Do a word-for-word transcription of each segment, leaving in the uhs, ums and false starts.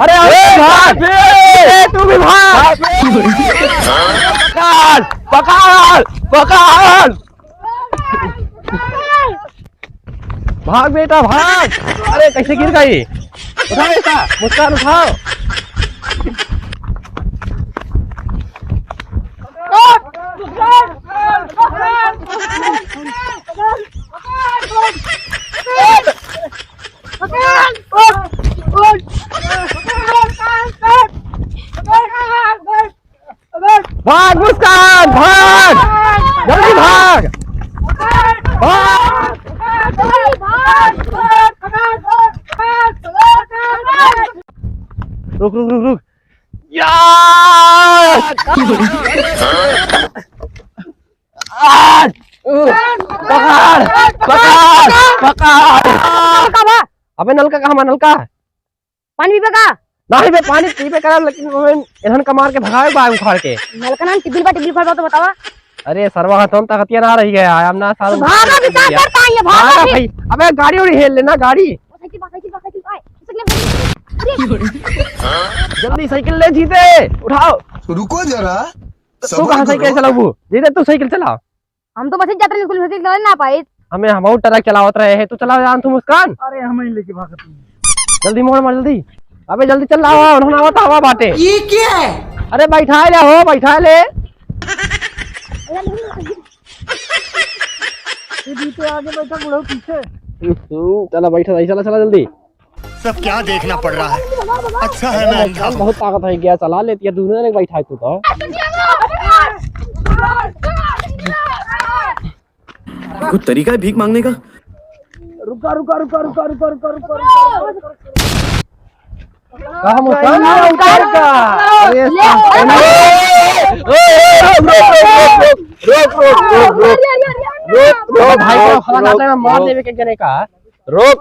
अरे, अरे, ए, भाग! भाग बे! ए, तू भी भाग! भाग बे! पकड़! पकड़! पकड़! भाग बेटा, भाग! अरे, कैसे गिर गई? उठाओ बेटा, मुस्कान उठाओ। भाग मुस्कान, भाग! जल्दी भाग! भाग! रुक, रुक, रुक, रुक। या! आ! पकड़! पकड़! पकड़! अबे नलका कहाँ बा, नलका? पानी पीबे का? नाही बे, पानी पीबे का, लेकिन हमें इन्हन का मार के भगाए बा उखाड़ के। नलका ना, टिबिल बा, टिबिल उखाड़ बा तो बतावा। अरे सरवा, हम ताकतिया ना रही गया, हम ना साल तो भागा भी का करता है, भागा भागा भी। भाई। अबे गाड़ी उड़ी हेल लेना, गाड़ी। साइकिल बा, साइकिल बा, साइकिल बा, साइकिल बा। अरे। जल्दी साइकिल ले जीते, उठाओ। रुको जरा, तू सबर कहाँ साइकिल करो। चलाबू? जीते तू साइकिल चला। हम तो बस ही जाते रहे स्कूल में, साइकिल चलावे ना पाए। हमें हम ट्रक चलावत रहे हैं, तू चला जान तू मुस्कान। अरे हम ही लेके भागत हैं। जल्दी मोड़ मार जल्दी। अबे जल्दी चल रहा हो, उन्होंने आवत हवा बाटे। ये क्या है? अरे बैठा ले हो, बैठा ले। ये जीते आगे बैठा, बुढ़ऊ पीछे। हम्म, चला बैठा, चला, चला जल्दी। सब क्या देखना पड़ रहा है? अच्छा है मैं अंधा हूँ। बहुत ताकत है, गया चला लेती है, दूसरे ने बैठा है तू तो। कोई तरीका है भीख मांगने का? रुका, रुका, रुका। कहाँ मुस्कान? ना उतार का। अरे, ले। ए, ए, ए, रुक, रुक, रुक, रुक। रुक, रुक, रुक, रुक। रुक, रुक, भाई, रुक, हला रुक, काटे में मार रुक। देवे के जने का। रुक।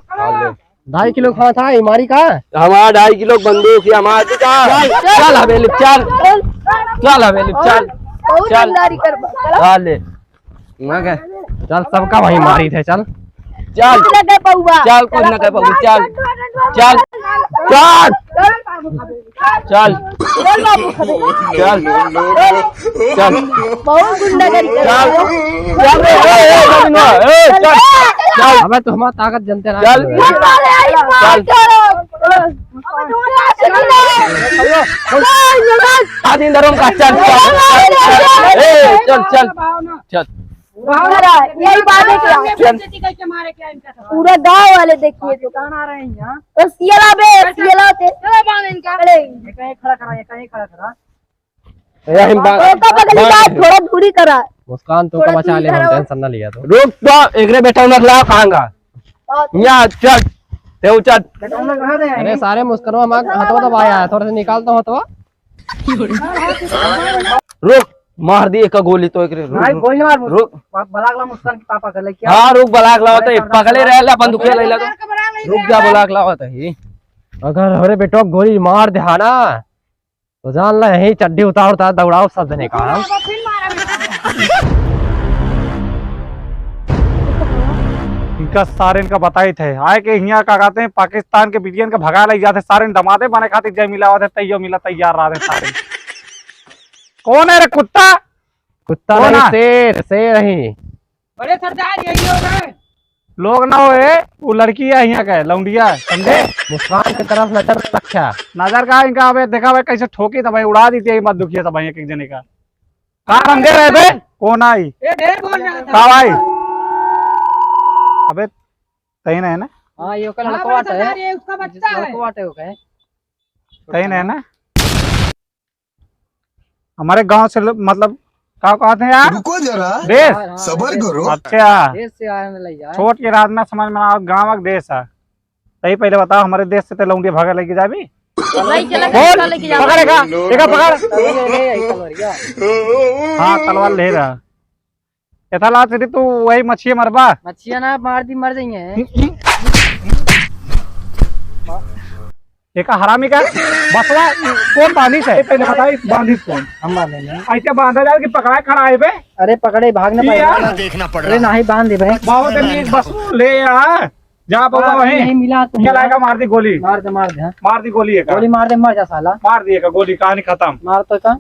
ढाई किलो खाना था, ये मारी का? हमारा ढाई किलो बंदूक, ये हमारा का? चल, चल हवेली, चल। चल हवेली, चल। बहुत चल। गंदारी कर। चल ले। मैं कह, चल, सबका वहीं मारी थे, चल। चल। कुछ ना कर पाऊंगा। चल, कुछ ना कर पाऊंगा, चल। चल। चल। चल। चल। चल। चल। बहुत गुंडागर्दी कर चल। रहे हो। चल रे, ए, ए, ए, नवीनवा, ए, चल। चल। अबे, तो हमारा ताकत जनते ना चल। चल। चल। आदि धर्म का चल, चल। ए, चल, चल। चल। यही बात है क्या? चल। पूरा गांव वाले देखिए तो। कहाँ आ रहे हैं यहाँ? तो सियाला बे, सियाला होते। चलो बांध इनका। अरे। ये कहीं खड़ा करा, ये कहीं खड़ा करा। ए, हम बा-, ओका बगली बा-, का थोड़ा दूरी करा। मुस्कान तो थोड़ा का बचा दूरी ले, हम करा। Tension ना लिया तो। रुक तो, एकरे बेटा उनक लाओ कहाँ का? हाँ। यहाँ चल, ते उचल। बेटा उनक कहाँ दे? अरे सारे मुस्कनवा मार हथवा दबाया है, थोड़ा सा निकाल तो हथवा। रुक, मार दी एक गोली तो एकरे, रुक, भाई, रुक, गोली मार, रुक। ब-, बलाक ला मुस्कान के पापा का लेके आओ। हाँ, रुक, बलाक लावत है, भाई, पकड़े रहे ला, बंदूक ले ला तो। रुक जा, बलाक लावत है। अगर हमरे बेटवा गोली मार दे हा ना, तो जान ले, यही चड्डी उतार उतार दौड़ाओ सब जने का। इनका सारे इनका बताई थे, आए के हियाँ का कहते हैं, पाकिस्तान के बिटियन के भगा ले जाते, सारे दमादे बने खातिर जय मिलावत है, तैयो मिला तैयार रहा थे सारे। कौन है रे कुत्ता? कुत्ता कौन नहीं, है? शेर, शेर ही। बड़े सरदार यही लोग हैं। लोग ना होए, वो लड़की है यहाँ का, लौंडिया, समझे? मुस्कान की तरफ नजर रखा। नजर का इनका, अबे देखा भाई कैसे ठोकी था भाई, उड़ा दी थी, मत दुखिया था भाई एक एक जने का। का समझे रहे बे? कौन आई? ये ढेर बोल रहा था। का भाई? अबे तही ना है ना? हाँ, ये ओकर हाँ, लड़कवा बड़े है। सरदार, ये उसका बच्चा है। लड़कवा है ओकर। तही ना है ना? हमारे गांव से लो-, मतलब, का कहते हैं यार? रुको जरा, देश? हाँ, हाँ, सबर देश। करो। अच्छा। देश से आए हैं, ले जाए। छोट के राज ना समझ में आओ, गांव का देश है। तही पहले बताओ, हमारे देश से ते लौंडिया भगा लेके जाबी? नहीं, चला, बोल, चला, लेके जाओ। पकड़ एका, एका पकड़। तलवार ले, ले, तलवारिया। हाँ, तलवार ले रहा। एथा लात रे तू वही मछिया मरबा। मछिया ना मार दी, मर जाइए। एका हरामी का बसवा कौन बांधिस है? पहले बताई, बांधिस कौन? हम बांधे नहीं। ऐसे बांधा जाए कि पकड़ा खड़ा है बे? अरे पकड़े, भाग ना ये पाए। यार। देखना पड़ अरे रहा है। नहीं, बांध दे भाई। बाबा तेरे एक बसवा ले आ। जा बउआ, हाँ, वहीं। नहीं मिला तो क्या मिला। लाएगा, मार दी गोली। मार दे, मार दे, हाँ। मार दी गोली एक। गोली मार दे, मर जा साला। मार दी एक गोली, कहानी खतम। मार तो का।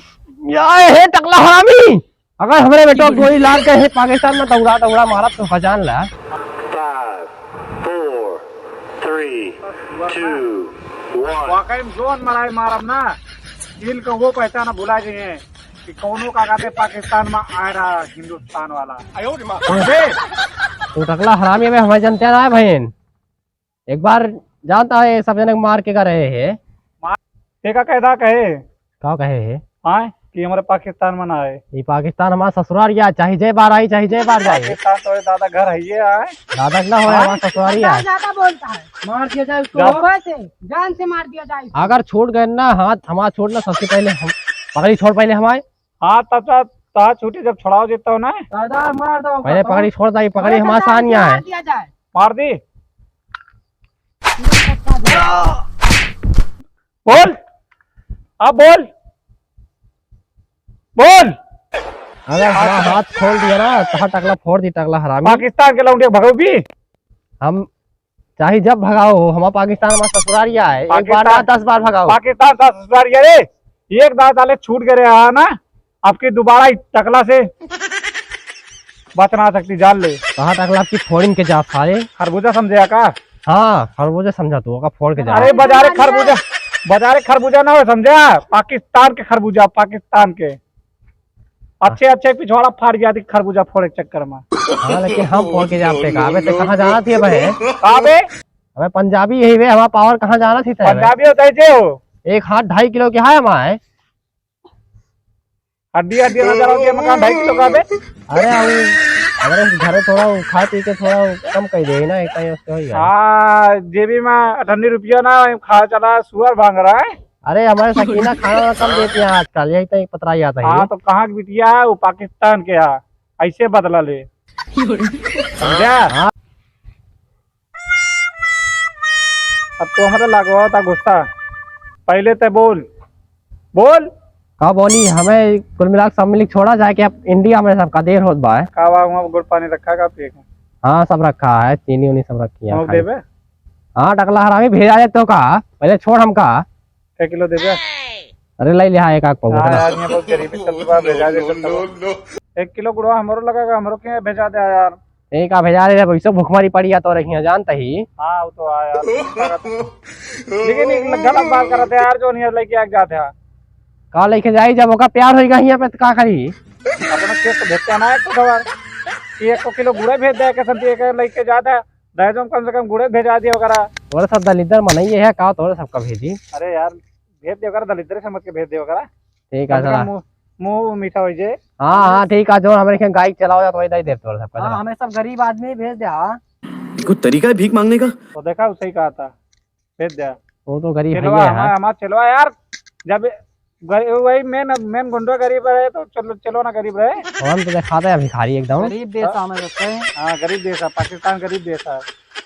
या हे टकला हरामी, अगर हमरे बेटवा गोली लाग के हे पाकिस्तान में दौड़ा दौड़ा मारत तो जान ला। Five, four, three, two, one। वाकई में जोन मराई मारब ना, इनका वो पहचान भुला गए हैं कि कौनो का कहते पाकिस्तान में आए रहा हिंदुस्तान वाला। आयो रे माँ। तू टकला हरामी, अबे हमारे जनते ना है बहन। एक बार जानता है, सब जने मार के का रहे हैं। मार, ते का कहता कहे? का कहे है? हाँ, कि हमारे पाकिस्तान में ना आए। ये पाकिस्तान हमारा ससुराल या, चाहे जय बार आई, चाहे जय बार जाए। पाकिस्तान तो ये दादा घर है ये आए। दादा ना हो, हाँ? हमारा ससुराल या। ज्यादा बोलता है। मार दिया जाए उसको। ज्यादा? ऊपर से, जान से मार दिया जाए इसको। अगर छूट गए ना हाथ हमारा, छोड़ ना, सबसे पहले हम पकड़ी छोड़ पहले हमारे। हाँ, तब तो, तो छूटी जब छुड़ाओ देता हो ना। दादा मार दो। पहले पकड़ी छोड़ दा, ये पकड़ी हमारा सानिया है। मार दिया जाए। मार दी। बोल, अब बोल, बोल। अगर हमारा हाथ खोल दिया ना, तो टकला फोड़ दी, टकला हरामी। पाकिस्तान के लौंडे भगो भी। हम चाहे जब भगाओ, हमारा पाकिस्तान हमारा ससुरारिया है, एक बार ना, पाकिस्तान, दस बार भगाओ। पाकिस्तान का ससुरारिया रे, एक दांत आले छूट गए रहा ना, आपके दोबारा ही टकला से बच ना सकती, जान ले। कहाँ टकला आपकी फोड़िन के जा सारे? खरबूजा समझे का? हाँ, खरबूजा समझा तू, ओका फोड़ के जा। अरे, बाजारे खरबूजा, बाजारे खरबूजा ना हो, समझा? पाकिस्तान के खरबूजा, पाकिस्तान के। अच्छे, अच्छे पिछवाड़ा फाड़ गया थी खरबूजा फोड़े के चक्कर में। हाँ, लेकिन हम फोड़ के जाते का? अबे, ते कहाँ जाना थी बे? कहाँ बे? अबे, पंजाबी यही बे, हमारा पावर कहाँ जाना थी ते बे? पंजाबी होता है जे हो। एक हाथ ढाई किलो के है हमारा है। हड्डी, हड्डी ना जरा के मकान ढाई किलो का बे। अरे, हम, अरे, घरे थोड़ा वो खा पी के थोड़ा वो कम कर दे ना, इतना ही उसके हो गया। हाँ, जेबी में अठन्नी रुपया ना, खा चला सुअर भांग रहा है। अरे, हमारे सकीना खाना वाना कम देती है आजकल, यही तो एक पतरा ही आता है। हाँ, तो कहाँ की बिटिया है? वो पाकिस्तान के है, ऐसे बदला ले। समझा? हाँ। अब तो हमारे लगवा था गुस्सा, पहले ते बोल, बोल। का बोली, हमें कुल मिला के सब मिल के छोड़ा जाए कि अब इंडिया में सबका देर होत बा है। का बा, वहाँ गुड़ पानी रखा का पिए के? हाँ, सब रखा है, चीनी उनी सब रखी है, नमक खाली। देबे? हाँ, टकला हरामी भेजा दे तो का, पहले छोड़ हमका। एक किलो देबे? अरे, ले लिहा एक आग पौवा। हाँ यार, यहाँ बहुत गरीबी चलत बा, भेजा दे तो। एक किलो गुड़वा हमरो लगा, हमरो के भेजा दे यार। एक आ भेजा दे, वैसे भुखमरी पड़ी है तो रखिया जानता ही। हाँ, वो तो है यार। लेकिन एक गलत बात करत है यार, जो नहीं लेके आके जाते हैं। का लेके जाई, जब ओका प्यार होइगा हियाँ पे तो का करी? अपना केस तो भेजते हैं ना एक तो खबर। कि एक किलो गुड़े भेज दे, कसम से एक लेके जाता है। दहेज में कम से कम गुड़े भेजा दिया वगैरह। तोरे सब दलिद्दर मनई है का, तोरे सबका भेजी? अरे यार, भेज दे वगैरह, दलिद्दर समझ के भेज दे वगैरह। ठीक है, कम से कम चला। मुंह, मुंह मीठा हो जाए। हाँ, हाँ, ठीक है, जो हमरे के गाड़ी चलाओ जात वही दे देते तोरे सबका, हाँ, चला। हमें सब गरीब आदमी भेज दे, हाँ। कोई तरीका है भीख मांगने का? तो देखा, वो सही कहा था, भेज दे। वो तो गरीब है, चेलवा, हाँ। हमार, हमार चेलवा यार, जब गर-, वही मेन, मेन गुंडो गरीब रहे तो चलो, चलो ना गरीब रहे। हम तो दिखा दे भिखारी एकदम। गरीब देश है हमें लगता है। हाँ, गरीब देश है, पाकिस्तान गरीब देश है।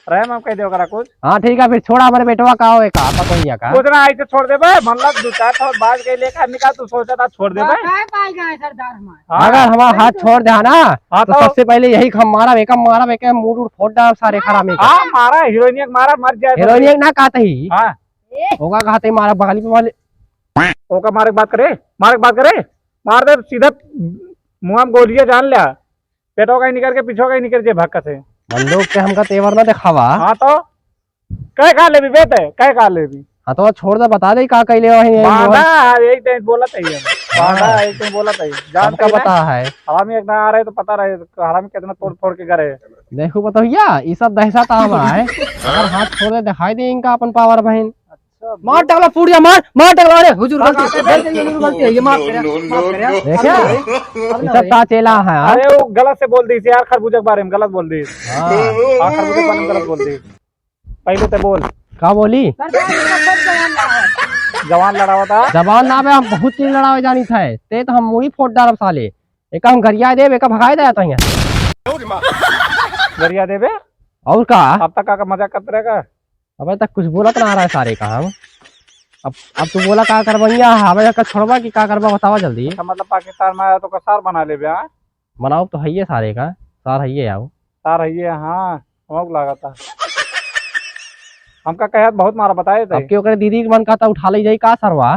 रहे हम कह दे ओकरा कुछ। हाँ, ठीक है, फिर छोड़ा हमारे बेटवा का होए का, पतोहिया का। कुछ ना, ऐसे छोड़ देबे, मतलब दो चार ठो बाज के लेकर निकाल, तू सोचा था छोड़ देबे। का, का पाई गए सरदार हमारे? हाँ। अगर हमारा हाथ छोड़ दे ना, हाँ, तो तो? सबसे पहले यही हम मारा, एका मारा, एका मूड़ उड़ फोड़ डाल सारे खराब में। हाँ, मारा, हीरोइनिया के मारा, मर जाए तो। हीरोइनिया के ना कहते ही। हाँ। ओका कहते ही मारा, बगली पे वाले। ओका मारे के बात करे, मारे के बात करे, मार दे सीधा मुंह में गोलियां जान लिया। पेटो का ही निकल के, पीछो का ही निकल जे भक्का से। बंदूक के हमका तेवर ना दिखावा। हाँ तो? कह का लेबी बे ते? कह का लेबी? हाँ तो छोड़ दे, बता दे का कैले वही है बांधा, बोल। हाँ, यही तो बोलत है ये। हाँ। बांधा, यही तो बोलत है। जानते सबका ही ना? पता है। हरामी एक ना आ रहे तो पता रहे, हरामी कितना तोड़ फोड़ के करे। देखो बतौया, ये सब दहशत आम है। अगर हाथ छोड़ दे, दिखाई दे इनका अपन पावर बहन। अच्छा, मार टकला फूट गया, मार, मार टकला, अरे हुजूर, गलती, गलती, गलती, गलती है, ये माफ करे, माफ करे। देखा? अब ना ये सब होई। ताचेला है, हाँ? अरे वो गलत से बोल दी यार, खरबूजा के बारे में गलत बोल दी। हाँ। हाँ, खरबूजा के बारे में गलत बोल दी। पहले ते बोल। का बोली? सरदार जी का सब जवान लड़ा है। जवान लड़ावा था? जवान ना बे, हम बहुत चीज लड़ावे जानी था। ते तो हम मुड़ी फोड़ डालब साले। एका हम गरिया देब, एका भगाए दे आता यहाँ। गरिया देबे? और का? अब तक का, का मजाक करते रहेगा? अबे तक कुछ बोलत ना रहा है सारे का हम। अब, अब तू बोला का करबा यहाँ, हमें का छोड़बा कि का करबा बतावा जल्दी। अच्छा, मतलब पाकिस्तान में आया तो का सार बना लेबे, हाँ? बनाओ तो हइये सारे का, सार हइये आओ। सार हइये, हाँ, हमको लागता। हमका कहे बहुत मारा बताए थे। अब क्यों करे दीदी के मन कहता उठा ले जाई का सरवा?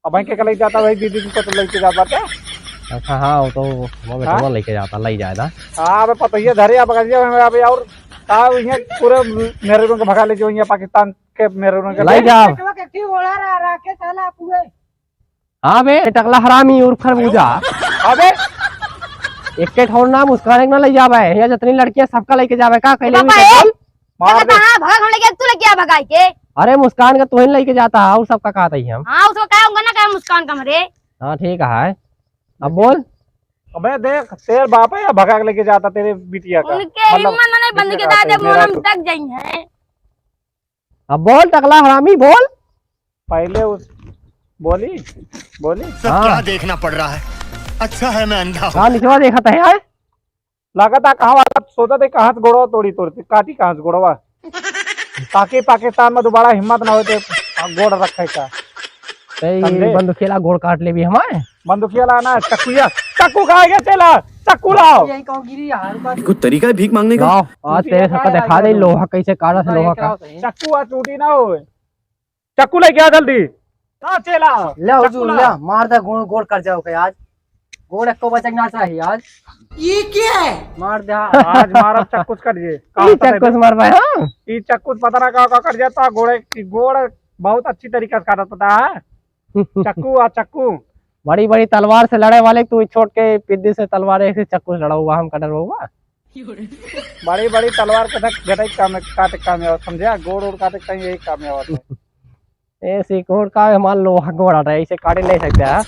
अब भाई के लई जाता, वही दीदी को तो लेके जाता क्या? अच्छा, हाँ, वो तो वो हाँ? बेटवा लेके जाता, लई जाए था। हाँ, अबे पतोहिया धरे, अब बगलिया में अबे और का, यहाँ पूरे मेहरारू के भगा ले जो यहाँ पाकिस्तान के मेहरारू के लई जाओ। बेटवा के ठीक ओड़ा रहा, राखे साला पूरे। हाँ बे, टकला हरामी उर्फ खरबूजा। अबे। एक के ठौर ना मुस्कान एक ना लई जावे, यहाँ जितनी लड़कियाँ सबका लेके जावे, का कहले भी पापा, ए! बोल? मार दे। हाँ, भाग, हम लेके, तू लेके आ भगाई के। अरे मुस्कान का तोहिन लेके जाता है, और सबका कहता ही हम। हाँ, उसको कहा, उनका ना कहा मुस्कान का मरे। हाँ, ठीक है। अब बोल। अबे देख, तेरे बाप है या भगा के लेके जाता तेरे बिटिया का? उनके मतलब, हिम्मत ना नहीं, बंद बिटिया के का दादे, आते, मेरा मोहन तो। तक जाई है। अब बोल, टकला हरामी, बोल। पहले उस, बोली, बोली। सब हाँ। क्या देखना पड़ रहा है? अच्छा है मैं अंधा हूँ। हाँ, निचवा देखा था यार। लागत है कहाँ वाला सोचा थे, कहाँ से गोड़वा तोड़ी तोड़ती, काटी कहाँ से गोड़वा? ताकि पाकिस्तान में दोबारा हिम्मत ना होते गोड़ रखे का। सही, समझे? बंदूकिया ला गोड़ काट लेबी हमारे। बंदूकिया ला ना, चक्कुया, चक्कू कहाँ गया तेला? चक्कू लाओ। यही कहूँ गिरी यार, रुका। कुछ तरीका है भीख मांगने का? लाओ, आज तेरे सबका दिखा दे, लोहा कैसे काटा से लोहा का। चक्कू आज टूटी ना हो। चक्कू लेके आ जल्दी। हाँ, चेला। ले, चक्कू हुजूर, ला। ले, मार दे, गोड़, गोड़ कट जाओ के आज। गोड़ एको बचे के ना चाहिए आज। ये क्या है? मार दे, हाँ। आज मारब चक्कू से कट जे। का ई होता है चक्कू से बे? मार भाई, हाँ। ई चक्कू से पता ना का, का कट जाता गोड़, ई गोड़ बहुत अच्छी तरीका से काटत पता है। चक्कू आ चक्कू। बड़ी, बड़ी तलवार से लड़े वाले, तू छोट के पिद्दी से तलवार, ऐसे चक्कू से लड़ा हुआ, हम कटर हुआ। बड़ी, बड़ी तलवार के साथ गटई काम, काटे काम है, समझे? गोड़, उड़ काटे काम, यही काम है और। ए, सिकोड़ का हमार लोहा गोड़ा रहे, इसे काटे नहीं सकते हैं।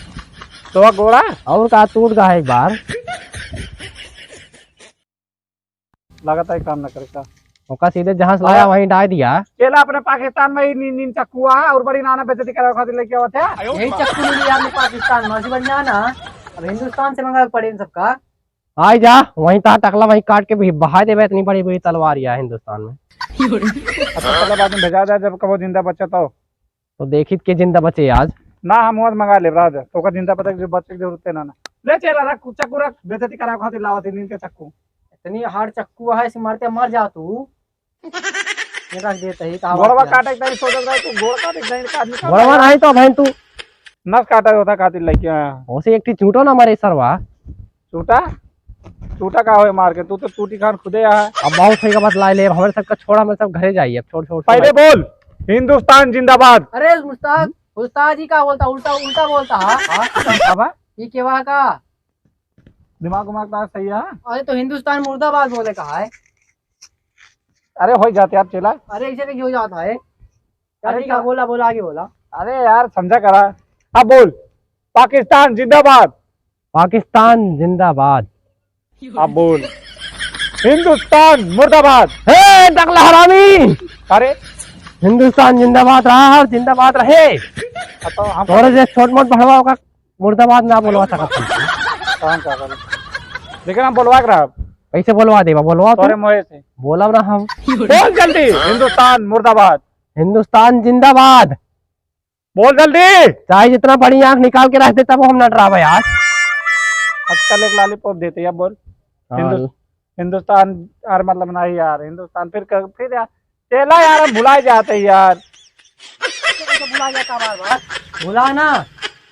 लोहा गोड़ा? और का टूट गया है एक बार। लगता है काम न करे का। ओका सीधे जहाँ से लाया हाँ। वहीं डाल दिया। चेला अपने पाकिस्तान में ही नीन, नीन चक्कू है और बड़ी नाना बेइज्जती करावे खातिर लेके आवत है। यही चक्कू मिली आपने पाकिस्तान में, अजी बढ़िया ना। अब हिंदुस्तान से मंगावे पड़े इन सबका। आई जा, वहीं ता टकला वहीं काट के भी बहा देबे, इतनी बड़ी बड़ी तलवार या हिंदुस्तान में। अच्छा, चलो बाद में भेजा जाए, जब कबो जिंदा बचा तो। तो देखित के जिंदा बचे आज। ना, हम वहाँ से मंगा लेब राज, तो ओकर जिंदा बचे के जो बचे के जरूरत है ना, ना। ले चेला रख, चक्कू रख, बेइज्जती करावे खातिर लावत है नीन के चक्कू। इतनी hard चक्कू है, इसे मारते मर जा तू। ये रख देते ही, कहाँ गोड़वा बात है? काटे के टाइम सोचत रहे तू, गोड़ काटे के टाइम का आदमी का गोड़वा नहीं तो बहन तू। नस काटा होता खातिर लइके, हाँ। ओसे एक ठी चूटो ना मारे सरवा। चूटा? चूटा का होए मार के? तू तो चूटी खान खुदे आ। अब बहुत सही का बात ला ले, अब हमारे सबका छोड़, हमारे सब घरे जाइए, अब छोड़, छोड़, छोड़। पहले बोल, हिंदुस्तान जिंदाबाद। अरे मुस्ताक, उस्ताद जी का बोलता, उल्टा, उल्टा बोलता है। हाँ? अब ये केवा का? दिमाग उमाग तो सही है। अरे तो हिंदुस्तान मुर्दाबाद बोले का है। अरे हो जाते यार चेला। अरे ऐसे नहीं हो जाता है। अरे ठीक है, तो बोला, बोला, आगे बोला। अरे यार समझा करा। अब बोल, पाकिस्तान जिंदाबाद। पाकिस्तान जिंदाबाद। अब बोल, हिंदुस्तान मुर्दाबाद। हे टकला हरामी। अरे हिंदुस्तान जिंदाबाद रहा और जिंदाबाद रहे। अब तो हम तोरे जे छोट मोट भड़वा ओका मुर्दाबाद ना बोलवा सकत हई। काम का करी? लेकिन हम बोलवा के रहब। कैसे बोलवा देबा? बोलवा तू। तोरे मुँहे से। बोलब ना हम। बोल जल्दी, हिंदुस्तान मुर्दाबाद। हिंदुस्तान जिंदाबाद। बोल जल्दी। चाहे जितना बड़ी आँख निकाल के रख दे, तब हम ना डरावे यार। अच्छा, एक lollipop देते, अब बोल। हाँ। हिंदुस-, हिंदुस्तान, यार, मतलब, नहीं यार, हिंदुस्तान, फिर कर, फिर यार, चेला यार, हम भुला जाते हैं यार। कैसे भुला जाता बार बार? भुला ना।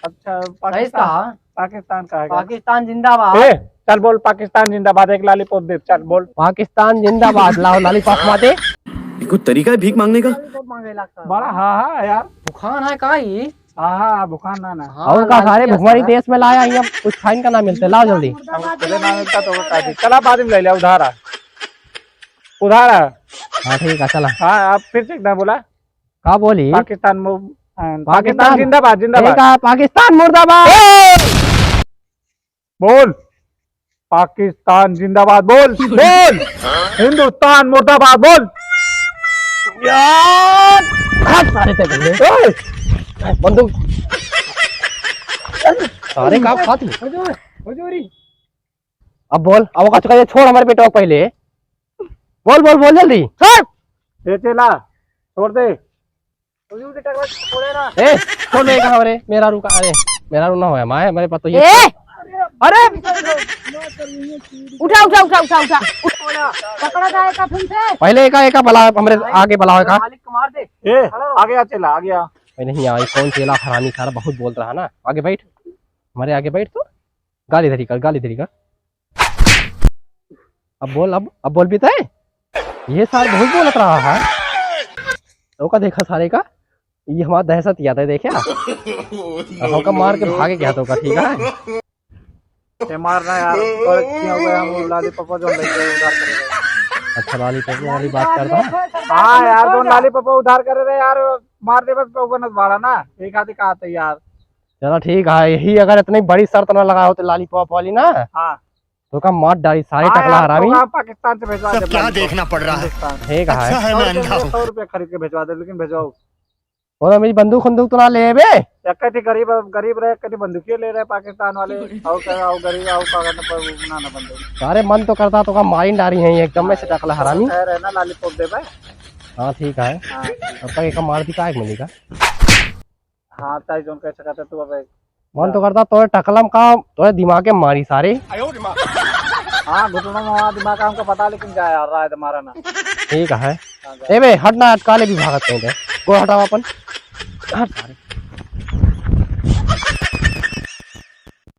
अच्छा, सही पाकिस्तान, कहा। पाकिस्तान का है क्या? पाकिस्तान जिंदाबाद। ए, चल बोल, पाकिस्तान जिंदाबाद, एक lollipop दे, चल बोल। पाकिस्तान जिंदाबाद, लाओ lollipop माते। ये कुछ तरीका है भीख मांगने का? Lollipop मांगे लगता है। बड़ा, हाँ, हाँ, यार। भुखान है का ई? हाँ, हाँ, भुखान ना, ना। हाँ, और का लाल सारे पिया भुखमरी सारा। देश में लाया, यहाँ कुछ खाइन का ना मिलते, लाओ जल्दी। हम खुदे ना मिलता तो वो काटी। चला, बाद में ले लिया, उधार आ। उधार आ। हाँ, ठीक है, चला। हाँ, आप फिर से एक बार बोला। का बोली? पाकिस्तान मु-, अ, पाकिस्तान पाकिस्तान। जिंदाबाद, जिंदाबाद। ठीक है, पाकिस्तान मुर्दाबाद। बोल, पाकिस्तान जिंदाबाद, बोल, बोल, हिंदुस्तान मुर्दाबाद, बोल। यार, हट सारे ते बंदे। ए! बंदूक। सारे का खात ही। हुजूर, हुजूरी। अब बोल, अब का चुका, ये छोड़ हमारे बेटवा को पहले। बोल, बोल, बोल जल्दी। छोड़। ए चेला, छोड़ दे। हुजूर के टकला छोड़े ना। ए, छोड़ दे, कहाँ रे? मेहरारू का, अरे, मेहरारू ना होए, माए, मेरे पास तो ये ए! अरे! उठा, उठा, उठा, उठा, उठा। पकड़ा जाए का फिर से? पहले एका, एका बला, हमरे आगे बलाओ एका। मालिक को मार दे। ए, आगे आ, चला, आगे आ। ए, नहीं आई, कौन चेला हरामी सारा बहुत बोल रहा ना। आगे बैठ, हमारे आगे बैठ तू। गाली धरी कर, गाली धरी कर। अब बोल, अब, अब बोल भी तय। ये सार बहुत बोलत रहा है। तो का देखा सारे का, ये हमारा दहशत याद है, देखे? अब हमका मार के भागे क्या तो का, ठीक है? ए, मार ना यार, गलत किया हुआ है, हम lollipop जो लेके उधार करे रहे। अच्छा, lollipop वाली बात करता है। हाँ यार, जो lollipop उधार करे रहे यार, मार दे बस, पौवा न बाड़ा ना, एक आदि का आते यार। चलो ठीक है, यही अगर इतनी बड़ी शर्त ना लगाओ तो lollipop वाली ना, हाँ। तो का मार डाली सारे हाँ टकला यार, हरामी। तो का पाकिस्तान से भिजवा दे सब क्या lollipop। देखना पड़ रहा है। हिंदुस्तान। ठीक है। अच्छा है सौ मैं रुपये अंधा में हूँ। सौ रुपये खरीद के भिजवा दे, लेकिन भिजवाओ। और मेरी बंदूक, बंदूक तो ना ले बे। एक कटी गरीब, गरीब रहे, एक कटी बंदूकिये ले रहे पाकिस्तान वाले। और का, और गरीब, और का करना पर ना, ना बंदूक। अरे मन तो करता तो का मारी डारी है एकदम में से टकला हरामी। खैर है ना, lollipop दे बे। हाँ ठीक है। हाँ। अब तक एक मार दी का एक मिलेगा। हाँ, ताई जोन कह सकते तू अबे। मन तो करता तोरे टकलम का, तोरे दिमाग के मारी सारे। हाँ, घुटनों में हमारा दिमाग का हमको पता, लेकिन जा यार, राय दे मारा ना। ठीक है। हाँ, जा। ए बे, हट ना, अटका ले भी भागत कहीं बे। गोड़ हटाओ अपन। हट सारे।